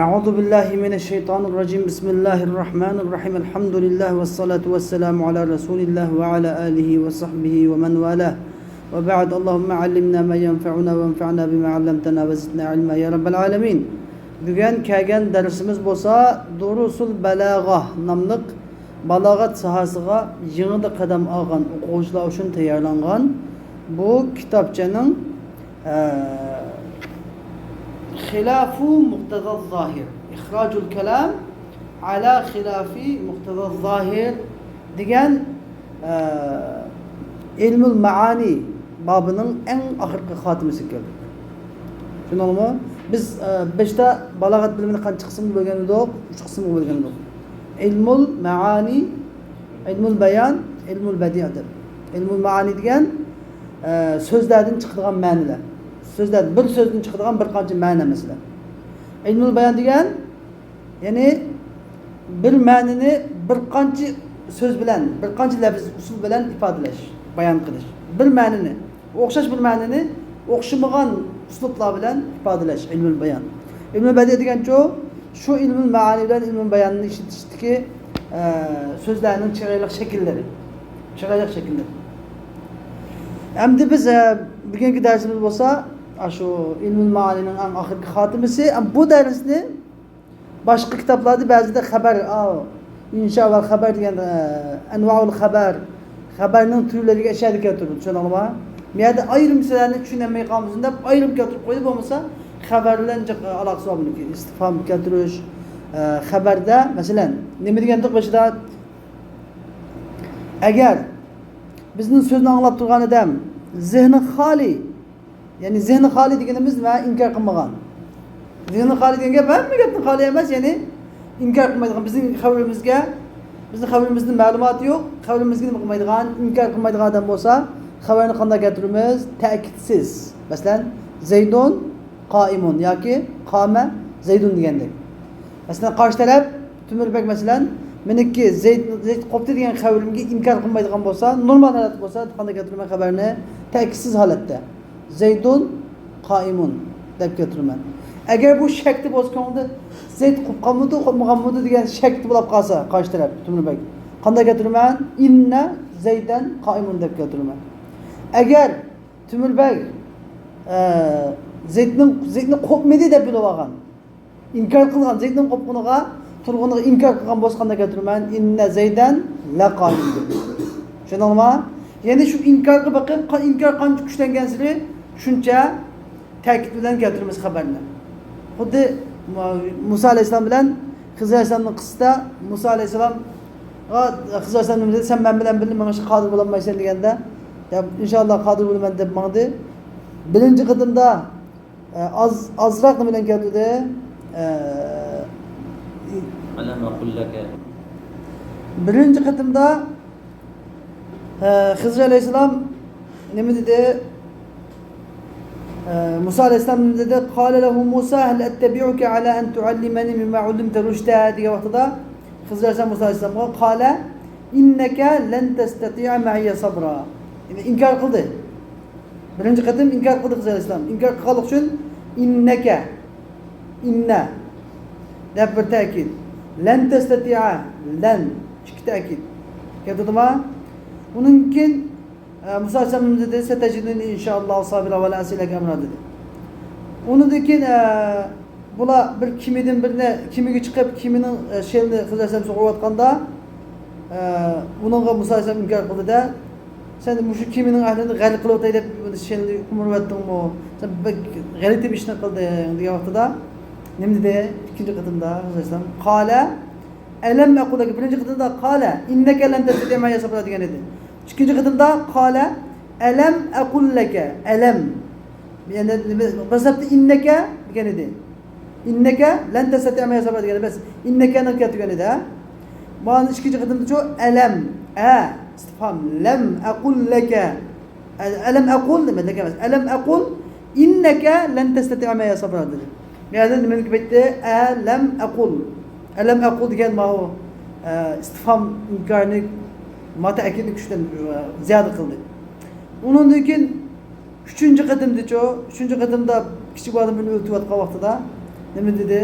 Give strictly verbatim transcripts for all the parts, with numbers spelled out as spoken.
أعوذ بالله من الشيطان الرجيم. بسم الله الرحمن الرحيم. الحمد لله والصلاة والسلام على رسول الله وعلى آله وصحبه ومن والاه. وبعد، اللهم علمنا ما ينفعنا وانفعنا بما علمتنا وزدنا علما يا رب العالمين. بۈگۈن كەلگەن دەرسىمىز بولسا دۇرۇسۇل بالاغا ناملىق بالاغەت ساھەسىگە يېڭىدا قەدەم ئالغان ئوقۇغۇچىلار ئۈچۈن تەييارلانغان بۇ كىتابچىنىڭ، ئە، خىلاف مۇقتەزا زاھىر، إخراج الكلام على خلاف مقتضى الظاهر دېگەن، ئە، ئىلمۇل مائانى بابىنىڭ ئەڭ ئاخىرقى خاتىمىسىگە كەلدۇق. چۈشەندىڭلارمۇ؟ بىز، ئە، بېشىدا بالاغەت بىلىمىنى قانچە قىسىمغا بۆلگەن ئىدۇق؟ ئۈچ قىسىمغا بۆلگەن ئىدۇق. ئىلمۇل مائانى، ئىلمۇل بايان، ئىلمۇل بەدىئ دەپ. ئىلمۇل مائانى دېگەن، ئە، سۆزلەردىن چىقىدىغان مەنىلەر. سۆزلەر، بىر سۆزدىن چىقىدىغان بىر قانچە مەنە مەسىلەن. ئىلمۇل بايان دېگەن، يەنى بىر مەنىنى بىر قانچە سۆز بىلەن، بىر قانچە لەپىز، ئۇسۇل بىلەن ئىپادىلەش، بايان قىلىش. بىر مەنىنى، ئوخشاش بىر مەنىنى ئوخشىمىغان ئۇسلۇبلار بىلەن ئىپادىلەش، ئىلمۇل بايان. ئىلمۇل بەدىئ دېگەنچۇ، شۇ ئىلمۇل مائانى بىلەن ئىلمۇل باياننى ئىشلىتىشتىكى، ئە، سۆزلەرنىڭ چىرايلىق شەكىللىرى. چىرايلىق شەكىللىرى. ئەمدى بىز، ئە، بۈگۈنكى دەرسىمىز بولسا، ئاشۇ ئىلمۇل مائانىنىڭ ئەڭ ئاخىرقى خاتىمىسى. ئە، بۇ دەرسنى باشقا كىتابلاردا بەزىدە خەبەر، ئاۋۇ، ئىنشا ۋە خەبەر دېگەن، ئە، ئەنۋائۇل خەبەر، خەبەرنىڭ تۈرلىرىگە ئىشارە كەلتۈرىدۇ، چۈشەندىڭلارمۇ؟ بۇ يەردە ئايرىم سۆزلەرنى چۈشىنەلمەي قالمىسۇن دەپ ئايرىم كەلتۈرۈپ قويدى، بولمىسا خەبەر بىلەن جىق ئالاقىسى بار بۇنىڭكى. ئىستىفھام كەلتۈرۈش، ئە، خەبەردە، مەسىلەن، نېمە دېگەندۇق بېشىدا؟ ئەگەر بىزنىڭ سۆزنى ئاڭلاپ تۇرغان ئادەم زېھنى خالىي، يەنى زېھنى خالىي دېگىنىمىز نېمە؟ ئىنكار قىلمىغان. زېھنى خالىي دېگەن گەپ ھەممە گەپتىن خالىي ئەمەس، يەنى ئىنكار قىلمايدىغان، بىزنىڭ خەۋىرىمىزگە، بىزنىڭ خەۋىرىمىزدىن مەلۇماتى يوق، خەۋىرىمىزگە نېمە قىلمايدىغان، ئىنكار قىلمايدىغان ئادەم بولسا، خەۋەرنى قانداق كەلتۈرىمىز؟ تەكىتسىز. مەسىلەن، زەيدۇن قائىمۇن ياكى قامە زەيدۇن دېگەندەك. مەسىلەن، قارشى تەرەپ تۆمۈر بەگ، مەسىلەن، مېنىڭكى زەيد، زەيد قوپتى دېگەن خەۋىرىمگە ئىنكار قىلمايدىغان بولسا، نورمال ھالەتتە بولسا، قانداق كەلتۈرىمەن خەۋەرنى؟ تەكىتسىز ھالەتتە. زەيدۇن قائىمۇن دەپ كەلتۈرىمەن. ئەگەر بۇ شەكتە بولسا كۆڭلىدە، زەيد قوپقانمىدۇ، قوپمىغانمىدۇ دېگەن شەكتە بولاپ قالسا، قارشى تەرەپ تۆمۈر بەگ، قانداق كەلتۈرىمەن؟ ئىننە زەيدەن قائىمۇن دەپ كەلتۈرىمەن. ئەگەر تۆمۈر بەگ، ئە، زەيدنىڭ، زەيدنى قوپمىدى دەپ بىلىۋالغان، ئىنكار قىلغان، زەيدنىڭ قوپقىنىغا، تۇرغىنىغا ئىنكار قىلغان بولسا قانداق كەلتۈرىمەن؟ ئىننە زەيدەن لەقائىم. چۈشەندىڭلارمۇ؟ يەنى شۇ ئىنكارغا بېقىپ، قا-، ئىنكار قانچە كۈچلەنگەنسېرى شۇنچە تەكىت بىلەن كەلتۈرىمىز خەۋەرنى. خۇددى مۇ-، مۇسا ئەلەيھىسسالام بىلەن خىزىر ئەلەيھىسسالامنىڭ قىسسىسىدا، مۇسا ئەلەيھىسسالامغا خىزىر ئەلەيھىسسالام نېمە دېدى؟ «سەن مەن بىلەن بىللە مېڭىشقا قادىر بولالمايسەن» دېگەندە، «يا، ئىنشائاللا، قادىر بولىمەن» دەپ ماڭدى. بىرىنچى قېتىمدا، ئە، ئاز، ئازراق نېمە بىلەن كەلتۈردى؟ ئە، ئەلەم ئەقۇل لەكە. بىرىنچى قېتىمدا، ئە، خىزىر ئەلەيھىسسالام نېمە دېدى؟ ئە، مۇسا ئەلەيھىسسالام نېمە دېدى؟ قال له موسى هل أتبعك على أن تعلمني مما علمت رشدا دېگەن ۋاقتىدا خىزىر ئەلەيھىسسالام مۇسا ئەلەيھىسسالامغا قال إنك لن تستطيع معي صبرا. يەنى ئىنكار قىلدى. بىرىنچى قېتىم ئىنكار قىلدى خىزىر ئەلەيھىسسالام. ئىنكار قىلغانلىقى ئۈچۈن ئىننەكە، ئىننە دەپ بىر تەكىت. لەن تەستەتىئە، لەن، ئىككى تەكىت كەلتۈردىما؟ ئۇنىڭدىن كېيىن، ئە، مۇسا ئەلەيھىسسالام دېدى، ستجدني إن شاء الله صابرا ولا أعصي لك أمرا دېدى. ئۇنىڭدىن كېيىن، ئە، بۇلار بىر كېمىدىن بىرنى، كېمىگە چىقىپ، كېمىنىڭ، ئە، شېلىنى خىزىر ئەلەيھىسسالام سۇغۇرۇۋاتقاندا، ئە، ئۇنىڭغا مۇسا ئەلەيھىسسالام ئىنكار قىلدى-دە، سەن مۇشۇ كېمىنىڭ ئەھلىنى غەرق قىلىۋېتەي دەپ شېلىنى قومۇرۇۋەتتىڭمۇ؟ سەن بەك غەلىتە بىر ئىشنى قىلدىڭ دېگەن ۋاقتىدا نېمە دېدى؟ ئىككىنچى قېتىمدا خىزىر ئەلەيھىسسالام، قال ألم أقل لك، بىرىنچى قېتىمدا قال إنك لن تستطيع معي صبرا دېگەن ئىدى. ئىككىنچى قېتىمدا قال ألم أقل لك، ئەلەم. يەنى نېمە، دەسلەپتە ئىننەكە دېگەن ئىدى. ئىننەكە لەن تەستەتىئە مەئىيە سەبرا دېگەن ئەمەس. ئىننەكەنى كەلتۈرگەن ئىدى، ھە؟ مانا ئىككىنچى قېتىمدىچۇ، ئەلەم، ئە، ئىستىفھام، لەم ئەقۇل لەكە. ئەلەم ئەقۇل دېمەيدۇ، لەكە ئەمەس. ئەلەم ئەقۇل ئىننەكە لەن تەستەتىئە مەئىيە سەبرا دېدى. بۇ يەردە نېمىنى كۆپەيتتى؟ ئەلەم ئەقۇل. ئەلەم ئەقۇل دېگەن ماۋۇ، ئە، ئىستىفھام ئىنكارنى ما تەئكىدنى كۈچلەن-، ئە، زىيادە قىلدى. ئۇنىڭدىن كېيىن ئۈچىنچى قېتىمدىچۇ، ئۈچىنچى قېتىمدا كىچىك بالىنى ئۆلتۈرۈۋاتقان ۋاقتىدا نېمە دېدى؟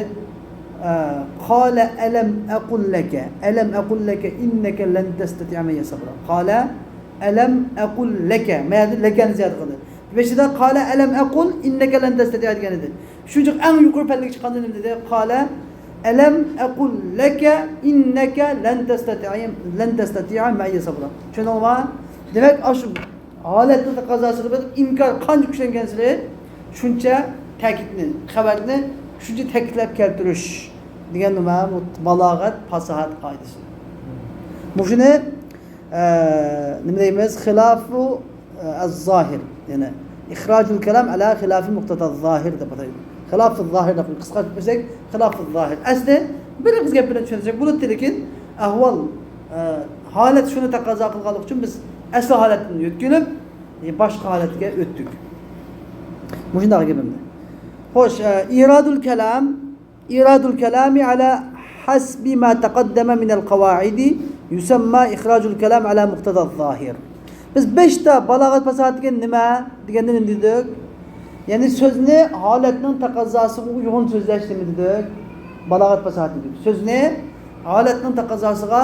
قال ألم أقل لك، ألم أقل لك إنك لن تستطيع معي صبرا. قال ألم أقل لك. ما يدل لك أن زيادة قلدى. بېشىدا قال ألم أقل إنك لن تستطيع دېگەن ئىدى. شۇنچە ئەڭ يۇقىرى پەللىگە چىققاندا نېمە دېدى؟ قال ألم أقل لك إنك لن تستطيع، لن تستطيع معي صبرا. چۈشەندىڭلارمۇ؟ دېمەك، ئاشۇ ھالەتنىڭ تەقەززاسىغا بىر ئىنكار قانچە كۈچلەنگەنسېرى، شۇنچە تەكىتنى، خەۋەرنى شۇنچە تەكىتلەپ كەلتۈرۈش دېگەن نېمە؟ بۇ بالاغەت، پاساھەت قائىدىسى. مۇشۇنى، ئە، نېمە دەيمىز؟ خىلاف ئە، ئەز-زاھىر، يەنى ئىخراجۇل كالام ئەلا خىلافى مۇقتەدا زاھىر دەپ ئاتايدۇ. خىلاف زاھىر دەپ قىسقارتىپ بەرسەك، خىلاف زاھىر. ئەسلى بىر ئېغىز گەپ بىلەن چۈشەنسەك بولاتتى، لېكىن ئەھۋال، ئە، ھالەت شۇنى تەقەززا قىلغانلىقى ئۈچۈن بىز ئەسلى ھالەتتىن يۆتكىلىپ، ئە، باشقا ھالەتكە ئۆتتۇق. مۇشۇنداق گېپىمدە. خوش، ئە، ئىرادۇل كالام إيراد الكلام على حسب ما تقدم من القواعد يسمى إخراج الكلام على مقتضى الظاهر. بىز بەشتە بالاغەت پاساھەت دېگەن نېمە دېگەندە نېمە دېدۇق؟ يەنى سۆزنى ھالەتنىڭ تەقەززاسىغا ئۇيغۇن سۆزلەش نېمە دېدۇق؟ بالاغەت پاساھەت دېدۇق. سۆزنى ھالەتنىڭ تەقەززاسىغا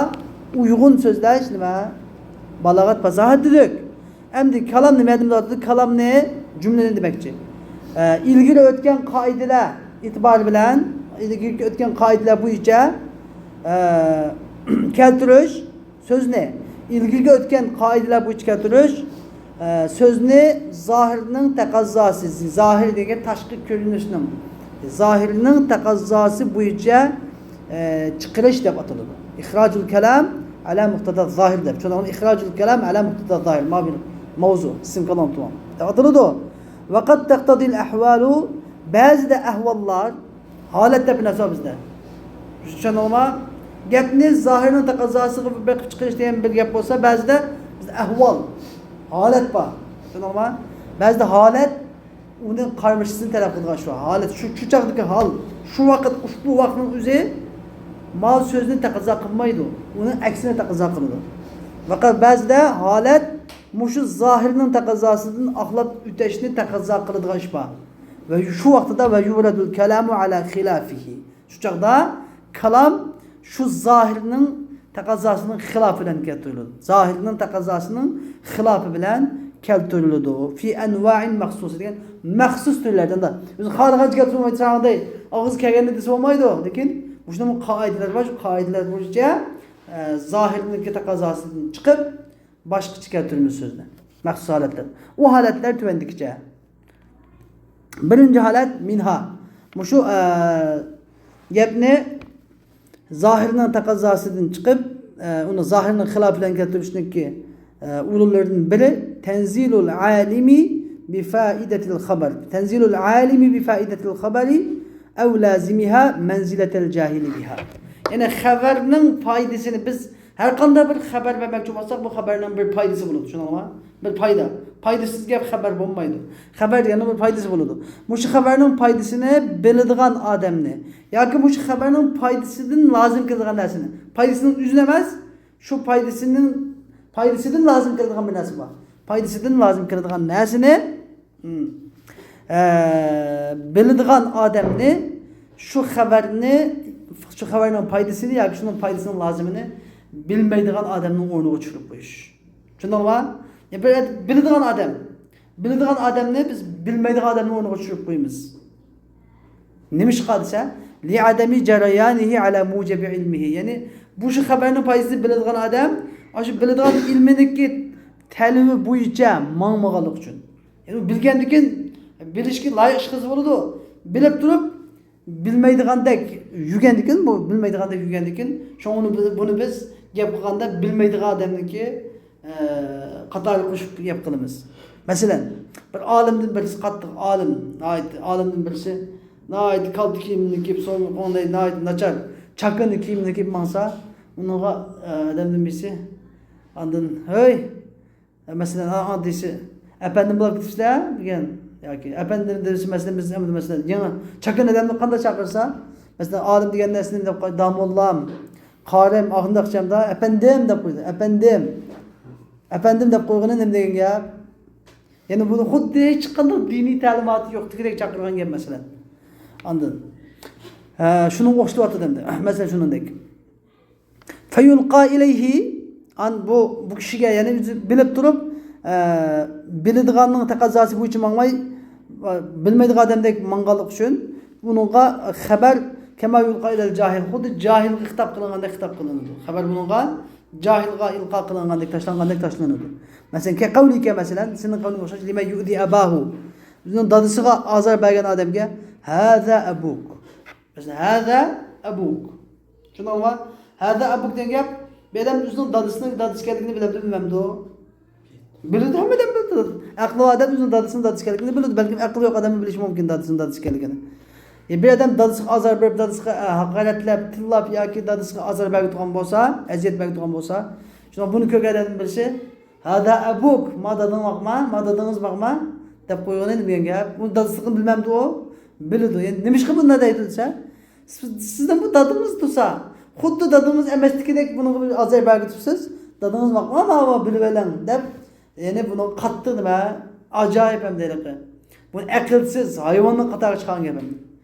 ئۇيغۇن سۆزلەش نېمە؟ بالاغەت پاساھەت دېدۇق. ئەمدى كالام نېمە دېمەكچى؟ كالامنى، جۈملىنى دېمەكچى. ئە، ئىلگىرى ئۆتكەن قائىدىلەر ئېتىبارى بىلەن، ئىلگىرى ئۆتكەن قائىدىلەر بويىچە، ئە، كەلتۈرۈش سۆزنى. ئىلگىرى ئۆتكەن قائىدىلەر بويىچە كەلتۈرۈش، ئە، سۆزنى زاھىرنىڭ تەقەززاسى، زاھىر دېگەن تاشقى كۆرۈنۈشنىڭ، زاھىرنىڭ تەقەززاسى بويىچە ئە، چىقىرىش دەپ ئاتىلىدۇ. إخراج الكلام على مقتضى الظاهر دەپ. چۈشەندىڭىزمۇ؟ إخراج الكلام على مقتضى الظاهر. ماۋۇ بىر ماۋزۇ، ئىسىم كالام تۇرغان. دەپ ئاتىلىدۇ. وقد تقتضي الأحوال، بەزىدە ئەھۋاللار، ھالەت دەپ بىر نەرسە بار بىزدە. چۈشەندىڭىزمۇ؟ گەپنى زاھىرنىڭ تەقەززاسىغا بېقىپ چىقىرىش دېگەن بىر گەپ بولسا، بەزىدە بىزدە ئەھۋال، ھالەت بار. چۈشەندىڭىزمۇ؟ بەزىدە ھالەت ئۇنىڭ قارىمۇقارشىسىنى تەلەپ قىلىدىغان شۇ ھالەت، شۇ، شۇ چاغدىكى ھال، شۇ ۋاقىت، ئۇشبۇ ۋاقىتنىڭ ئۆزى ماۋۇ سۆزنى تەقەززا قىلمايدۇ، ئۇنىڭ ئەكسىنى تەقەززا قىلىدۇ. ۋەقە بەزىدە ھالەت مۇشۇ زاھىرنىڭ تەقەززاسىدىن ئاقلاپ ئۆتەشنى تەقەززا قىلىدىغان ئىش بار. ۋە شۇ ۋاقتىدا ويورد الكلام على خلافه. شۇ چاغدا كالام شۇ زاھىرنىڭ تەقەززاسىنىڭ خىلاپى بىلەن كەلتۈرۈلىدۇ. زاھىرنىڭ تەقەززاسىنىڭ خىلاپى بىلەن كەلتۈرۈلىدۇ. في أنواع مخصوصة دېگەن مەخسۇس تۈرلەردىن. ئۆزى خالىغانچە كەلتۈرۈپ بولمايدۇ، چاغدەي ئاغزى كەلگەندە دېسە بولمايدۇ. لېكىن مۇشۇنىڭ قائىدىلىرى بار، شۇ قائىدىلەر بويىچە، ئە، زاھىرنىڭكى تەقەززاسىدىن چىقىپ، باشقىچە كەلتۈرىمىز سۆزنى. مەخسۇس ھالەتلەر. ئۇ ھالەتلەر تۆۋەندىكىچە. بىرىنچى ھالەت مىنھا. مۇشۇ، ئە، گەپنى زاھىرنىڭ تەقەززاسىدىن چىقىپ، ئە، ئۇنى زاھىرنىڭ خىلاپى بىلەن كەلتۈرۈشنىڭكى، ئە، ئۇلۇلىرىدىن بىرى تەنزىلۇل ئالىمى بىفائىدەتىل خەبەر. تەنزىلۇل ئالىمى بىفائىدەتىل خەبەرى ئەۋ لازىمىھا مەنزىلەتەل جاھىلى بىھا. يەنى خەۋەرنىڭ پايدىسىنى بىز ھەر قانداق بىر خەۋەر بەرمەكچى بولساق، بۇ خەۋەرنىڭ بىر پايدىسى بولىدۇ، شۇنىڭغا بىر پايدا. پايدىسىز گەپ خەۋەر بولمايدۇ. خەۋەر دېگەننىڭ بىر پايدىسى بولىدۇ. مۇشۇ خەۋەرنىڭ پايدىسىنى بىلىدىغان ئادەمنى ياكى مۇشۇ خەۋەرنىڭ پايدىسىدىن لازىم كېلىدىغان نەرسىنى، پايدىسىنىڭ ئۆزىنى ئەمەس، شۇ پايدىسىنىڭ، پايدىسىدىن لازىم كېلىدىغان بىر نەرسە بار. پايدىسىدىن لازىم كېلىدىغان نەرسىنى ئە، بىلىدىغان ئادەمنى شۇ خەۋەرنى، شۇ خەۋەرنىڭ پايدىسىنى ياكى شۇنىڭ پايدىسىنىڭ لازىمىنى بىلمەيدىغان ئادەمنىڭ ئورنىغا چۈشۈرۈپ قويۇش. چۈشەندىڭلارمۇ؟ يا، بىر بىلىدىغان ئادەم، بىلىدىغان ئادەمنى بىز بىلمەيدىغان ئادەمنىڭ ئورنىغا چۈشۈرۈپ قويىمىز. نېمىشقا دېسە، لعدم جريانه على موجب علمه. يەنى، بۇ شۇ خەۋەرنىڭ پايدىسىنى بىلىدىغان ئادەم، ئاشۇ بىلىدىغان ئىلمىنىڭكى تەلىپى بويىچە ماڭمىغانلىقى ئۈچۈن. يەنى ئۇ بىلگەندىن كېيىن بىلىشكە لايىق ئىش قىلسا بولىدۇ. بىلىپ تۇرۇپ بىلمەيدىغاندەك يۈرگەندىن كېيىن، بۇ بىلمەيدىغاندەك يۈرگەندىن كېيىن، شۇڭا ئۇنى بىز، بۇنى بىز گەپ قىلغاندا بىلمەيدىغان ئادەمنىڭكى، ئە، قاتارىغا قوشۇپ گەپ قىلىمىز. مەسىلەن، بىر ئالىمدىن بىرسى، قاتتىق ئالىم، ناھايىتى ئالىمدىن بىرسى ناھايىتى كالتە كىيىمنى كىيىپ، سول قولىنى ناھايىتى ناچار چاكىنا كىيىمنى كىيىپ ماڭسا، ئۇنىڭغا، ئە، ئادەمدىن بىرسى ئاندىن، ھەي، مەسىلەن، ئا، ئا، دېسە، ئەپەندىم بولۇپ كېتىپسىلەر دېگەن ياكى ئەپەندىم دېسە، مەسىلەن، بىز ئەمدى، مەسىلەن، يېڭى چاكىنا ئادەمنى قانداق چاقىرسا، مەسىلەن، ئالىم دېگەن نەرسىنى دەپ قوي، داموللام، قارىم، ئاغىنداق چامدا ئەپەندىم دەپ قويىدۇ. ئەپەندىم. ئەپەندىم دەپ قويغىنى نېمە دېگەن گەپ؟ يەنى بۇنى خۇددى ھېچقانداق دىنىي تەلىماتى يوقتىكىدەك چاقىرغان گەپ، مەسىلەن. ئاندىن، ئە، شۇنىڭغا ئوخشىتىۋاتىدۇ ئەمدى. مەسىلەن، شۇنىڭدەك. فيلقى إليه، ئان بۇ، بۇ كىشىگە، يەنى ئۆزى بىلىپ تۇرۇپ، ئە، بىلىدىغاننىڭ تەقەززاسى بويىچە ماڭماي، ئە، بىلمەيدىغان ئادەمدەك ماڭغانلىقى ئۈچۈن بۇنىڭغا خەبەر كما يلقى إلى الجاهل، خۇددى جاھىلغا خىتاب قىلىنغاندەك خىتاب قىلىنىدۇ. خەبەر بۇنىڭغا جاھىلغا ئىلقا قىلىنغاندەك، تاشلانغاندەك تاشلىنىدۇ. مەسىلەن، كقولك، مەسىلەن، سېنىڭ قەۋلىڭگە ئوخشاش، لمن يؤذي أباه، ئۆزىنىڭ دادىسىغا ئازار بەرگەن ئادەمگە، هذا أبوك. مەسىلەن، هذا أبوك. چۈشەندىڭىزمۇ؟ هذا أبوك دېگەن گەپ، بۇ ئادەم ئۆزىنىڭ دادىسىنىڭ دادىسى ئىكەنلىكىنى بىلەمدۇ، بىلمەمدۇ؟ بىلىدۇ، ھەممە ئادەم بىلىدۇ. ئەقلى بار ئادەم ئۆزىنىڭ دادىسىنىڭ دادىسى ئىكەنلىكىنى بىلىدۇ. بەلكىم ئەقلى يوق ئادەممۇ بىلىشى مۇمكىن دادىسىنىڭ دادىسى ئىكەنلىكىنى. يا بىر ئادەم دادىسىغا ئازار بېرىپ، دادىسىغا، ئە، ھاقارەتلەپ، تىللاپ ياكى دادىسىغا ئازار بەرگۈدىغان بولسا، ئەزىيەت بەرگۈدىغان بولسا، شۇڭا بۇنى كۆرگەن ئادەمنىڭ بىرسى، هذا أبوك، ما داداڭ باقما، ما دادىڭىز باقما، دەپ قويغىنى نېمە دېگەن گەپ؟ ئۇ دادىسىنى بىلمەمدۇ ئۇ؟ بىلىدۇ. يەنى نېمىشقا بۇنداق دەيدۇ دېسە، سىز، سىزنىڭ بۇ دادىڭىز تۇرسا، خۇددى دادىڭىز ئەمەستىكىدەك بۇنىڭغا بىر ئازار بەرگۈدۈپ سىز، دادىڭىز باقما، ما، ما، بىلىۋېلىڭ، دەپ، يەنى بۇنىڭ قاتتىق نېمە، ئاجايىپ ئەمدى ھېلىقى. بۇ ئەقىلسىز، ھايۋاننىڭ قاتارىغا چىقارغان گەپ ئەمدى.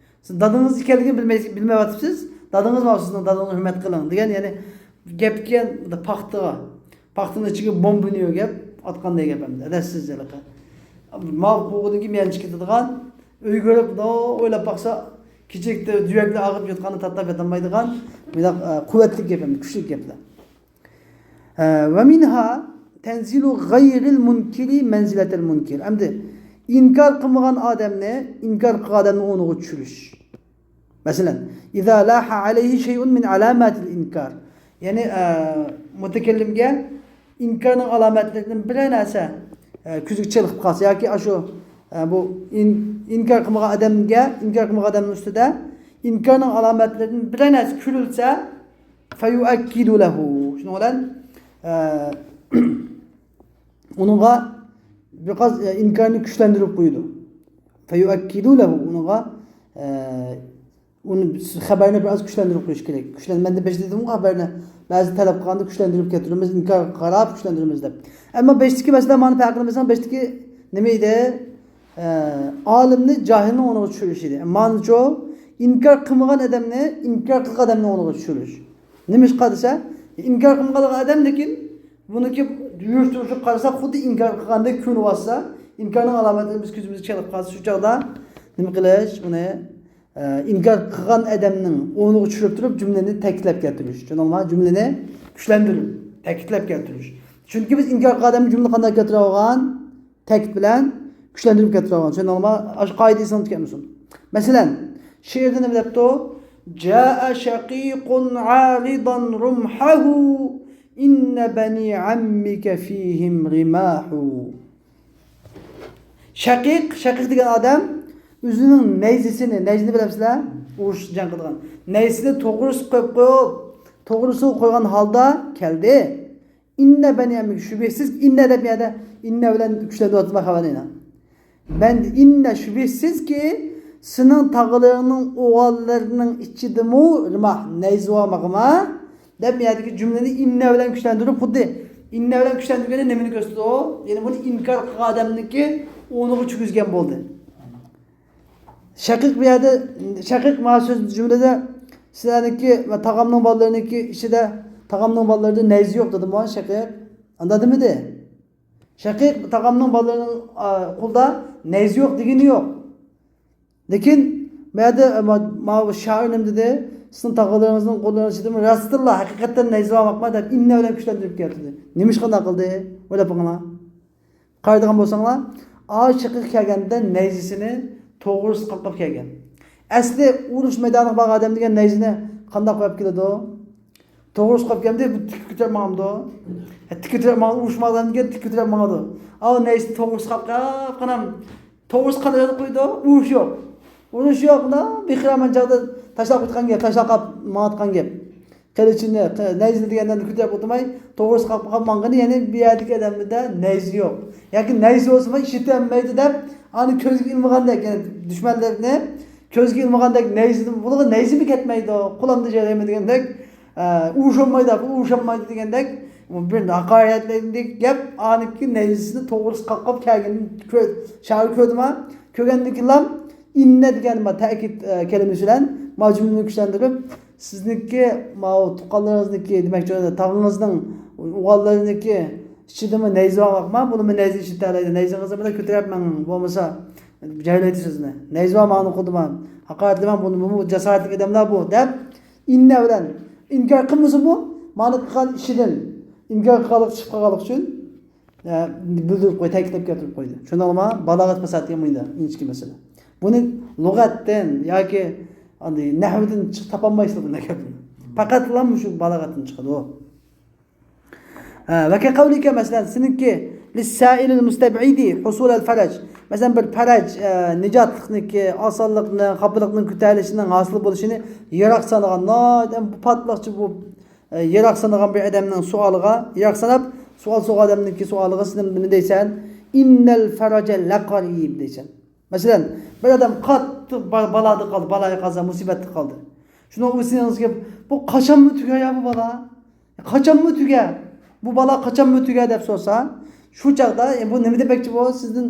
سىز دادىڭىز ئىكەنلىكىنى بىلمەي-، بىلمەيۋاتىپسىز، دادىڭىز مانا سىزنىڭ دادىڭىزنى ھۆرمەت قىلىڭ، دېگەن، يەنى گەپكە پاختىغا، پاختىنىڭ ئىچىگە بومبىنى يۆگەپ ئاتقاندەك گەپ ئەمدى، ئەدەپسىز ھېلىقى. ماۋۇ قوغۇدىن كېيىن مەن چىقىپ كېتىدىغان، ئۆيگە بېرىپ، مۇنداق ئويلاپ باقسا، كېچىلىكتە يۈرەكلىرى ئاغرىپ ياتقاندا تاتلاپ ياتالمايدىغان، مۇنداق، ئە، قۇۋۋەتلىك گەپ ئەمدى، كۈچلۈك گەپلەر. ئە، ومنها تنزيل غير المنكر منزلة المنكر. ئەمدى ئىنكار قىلمىغان ئادەمنى ئىنكار قىلغان ئادەمنىڭ ئورنىغا چۈشۈرۈش. مەسىلەن، إذا لاح عليه شيء من علامات الإنكار. يەنى، ئە، مۇتەكەللىمگە ئىنكارنىڭ ئالامەتلىرىدىن بىرەر نەرسە، ئە، كۆزىگە چېلىقىپ قالسا ياكى ئاشۇ، ئە، بۇ ئىن-، ئىنكار قىلمىغان ئادەمگە، ئىنكار قىلمىغان ئادەمنىڭ ئۈستىدە ئىنكارنىڭ ئالامەتلىرىدىن بىرەر نەرسە كۆرۈلسە، فيؤكد له. شۇنىڭ بىلەن، ئە، ئۇنىڭغا بىر قاز، ئە، ئىنكارنى كۈچلەندۈرۈپ قويىدۇ. فيؤكد له، ئۇنىڭغا، ئە، ئۇنى خەۋەرنى بىر ئاز كۈچلەندۈرۈپ قويۇش كېرەك. كۈچلەن-، مەن دە بەش دېدىمغۇ خەۋەرنى، بەزى تەلەپ قىلغاندا كۈچلەندۈرۈپ كەلتۈرىمىز، ئىنكارغا قاراپ كۈچلەندۈرىمىز دەپ. ئەمما بەشتىكى مەسىلە مانا پەرقىنى بىلسەڭ، بەشتىكى نېمە ئىدى؟ ئە، ئالىمنى جاھىلنىڭ ئورنىغا چۈشۈرۈش ئىدى. مانىچۇ، ئىنكار قىلمىغان ئادەمنى ئىنكار قىلغان ئادەمنىڭ ئورنىغا چۈشۈرۈش. نېمىشقا دېسە، ئىنكار قىلمىغان ئادەم، لېكىن بۇنىڭكى يۈرۈش تۇرۇشىغا قارىساق، خۇددى ئىنكار قىلغاندەك كۆرۈنۈۋاتسا، ئىنكارنىڭ ئالامەتلىرىنى بىز كۆزىمىزگە چېلىقىپ قالسا، شۇ چاغدا نېمە قىلىش؟ ئۇنى، ئە، ئىنكار قىلغان ئادەمنىڭ ئورنىغا چۈشۈرۈپ تۇرۇپ، جۈملىنى تەكىتلەپ كەلتۈرۈش. چۈشەندىڭلارمۇ؟ جۈملىنى كۈچلەندۈرۈپ، تەكىتلەپ كەلتۈرۈش. چۈنكى بىز ئىنكار قىلغان ئادەمنى جۈملىدە قانداق كەلتۈرۈۋالغان؟ تەكىت بىلەن كۈچلەندۈرۈپ كەلتۈرۈۋالغان. چۈشەندىڭلارمۇ؟ ئاشۇ قائىدە ئېسىڭىزدە كەلمىسۇن. مەسىلەن، شېئىردا نېمە دەپتۇ؟ جاء شقيق عارضا رمحه إن بني عمك فيهم رماح. شەقىق، شەقىق دېگەن ئادەم ئۆزىنىڭ نەيزىسىنى، نەيزىنى بىلەمسىلەر؟ ئۇرۇش، جەڭ قىلىدىغان. نەيزىسىنى توغرىسىغا قويۇپ قويۇپ، توغرىسىغا قويغان ھالدا كەلدى. ئىننە بەنى ئەممىك، شۈبھىسىزكى، ئىننە دەپ يەردە، ئىننە بىلەن كۈچلەندۈرۈۋاتىمەن خەۋەرنى. بەن، ئىننە، شۈبھىسىزكى، سېنىڭ تاغىلىرىڭنىڭ ئوغۇللىرىنىڭ ئىچىدىمۇ رىماھ، نەيزە بارمىغىما؟ دەپ يەردىكى جۈملىنى ئىننە بىلەن كۈچلەندۈرۈپ، خۇددى ئىننە بىلەن كۈچلەندۈرگەندە نېمىنى كۆرسىتىدۇ؟ يەنى بۇنى ئىنكار قىلغان ئادەمنىڭكى ئورنىغا چۈشۈرگەن بولدى. شەقىق بۇ يەردە، شەقىق مانا سۆز جۈملىدە سىلەرنىڭكى ۋە تاغامنىڭ بالىلىرىنىڭكى ئىچىدە، تاغامنىڭ بالىلىرىدا نەيزە يوق دېدىمۇ شەقىق؟ ئانداق دېمىدى. شەقىق تاغامنىڭ بالىلىرىنىڭ، ئا، قولىدا نەيزە يوق دېگىنى يوق. لېكىن بۇ يەردە، ما-، ماۋۇ شائىر نېمە دېدى؟ سىزنىڭ تاغىلىرىڭىزنىڭ قوللىرىنىڭ ئىچىدىمۇ راستتىنلا ھەقىقەتەن نەيزە بارماقما دەپ ئىننە بىلەن كۈچلەندۈرۈپ كەلتۈردى. نېمىشقا ئۇنداق قىلدى؟ ئويلاپ بېقىڭلار. قارايدىغان بولساڭلار، ئاشۇ شەقىق كەلگەندە نەيزىسىنى توغرىسىغا قاقلاپ كەلگەن. ئەسلى ئۇرۇش مەيدانىغا بارغان ئادەم دېگەن نەيزىنى قانداق قويۇپ كېلىدۇ؟ توغرىسىغا قويۇپ كەلدى، بۇ تىك كۆتۈرۈپ ماڭامدۇ؟ ھە، تىك كۆتۈرۈپ ماڭىدۇ، ئۇرۇشماق ئادەم دېگەن تىك كۆتۈرۈپ ماڭىدۇ. ئاۋۇ نەيزىسىنى توغرىسىغا قاقلاپ، قانام، توغرىسىغا قانداق قويىدۇ؟ ئۇرۇش يوق. ئۇرۇش يوق، مۇنداق بىخىيال مەن چاغدا تاشلاپ قويغان گەپ، تاشلاپ قاپ ماڭىدىغان گەپ. قىلىچىنى، قى-، نەيزىنى دېگەندە كۆتۈرۈپ ئولتۇرماي، توغرىسىغا قاپ ماڭغىنى، يەنى بۇ يەردىكى ئادەملەردە نەيزە يوق. ياكى نەيزە بولسىمۇ ئىشلىتەلمەيدۇ دەپ، ئانى كۆزگە ئىلمىغاندەك، يەنى دۈشمەنلىرىنى كۆزگە ئىلمىغاندەك نەيزىدىن، بۇلارغا نەيزىمۇ كەتمەيدۇ، قولۇمدا جەرەيمە دېگەندەك، ئە، ئۇرۇشالمايدۇ، ئۇرۇشالمايدۇ دېگەندەك، بۇ بىر ھاقارەتلىك گەپ، ئانىكى نەيزىسىنى توغرىسىغا قاقلاپ كەلگىنىنى كۆ-، شائىر كۆردىما؟ كۆرگەندىن كېيىنلا ئىننە دېگەن ما تەكىت، ئە، كەلىمىسى بىلەن ما جۈملىنى كۈچلەندۈرۈپ، سىزنىڭكى، ماۋۇ تۇغقانلىرىڭىزنىڭكى، دېمەكچى، تاغىڭىزنىڭ ئوغۇللىرىنىڭكى ئىچىدىمۇ نەيزىۋان بارمۇ؟ بۇلىمۇ نەيزە ئىشلىتەلەيدۇ. نەيزىڭىزنى بىلەن كۆتۈرۈپ مېڭىڭ، بولمىسا جايلايدۇ سىزنى. نەيزىۋان ماڭا قىلدىما، ھاقارەتلىمەڭ، بۇنى، بۇمۇ جاسارەتلىك ئادەملەر بۇ، دەپ، ئىننە بىلەن ئىنكار قىلمىسىمۇ، مانا قىلغان ئىشىدىن ئىنكار قىلغانلىقى، چىقىپ قالغانلىقى ئۈچۈن، ئە، بىلدۈرۈپ قويدى، تەكىتلەپ كەلتۈرۈپ قويدى. شۇنداقلا بالاغەت پاسات دېگەن مۇنداق ئىنچىكە مەسىلە. بۇنى لۇغەتتىن ياكى ئاندى نەھۋىدىن چىق-، تاپالمايسىلەر بۇنداق گەپنى. پەقەتلا مۇشۇ بالاغەتتىن چىقىدۇ. ھە، ۋەكەقەۋلىكە، مەسىلەن، سېنىڭكى لىسسائىلىل مۇستەبئىدى ھۇسۇلەل فەرەج. مەسىلەن، بىر پەرەج، ئە، نىجاتلىقنىڭكى، ئاسانلىقنىڭ، خاپىلىقنىڭ كۆتەرىلىشىنىڭ ھاسىل بولۇشىنى يىراق سانىغان، ناھايىتى بۇ پاتلاقچى، بۇ، ئە، يىراق سانىغان بىر ئادەمنىڭ سوئالىغا، يىراق ساناپ، سوئال سوغان ئادەمنىڭكى سوئالىغا سېنىڭ نېمە دەيسەن؟ ئىننەل فەرەجە لەقەرىب دەيسەن. مەسىلەن، بىر ئادەم قاتتىق با-، بالادا قالدى، بالايىقازا، مۇسىبەتتە قالدى. شۇنىڭ ئۈستىگە، بۇ قاچانمۇ تۈگەي يا بۇ بالا؟ قاچانمۇ تۈگە؟ بۇ بالا قاچانمۇ تۈگە دەپ سورىسا، شۇ چاغدا، ئە، بۇ نېمە دېمەكچى بۇ؟ سىزدىن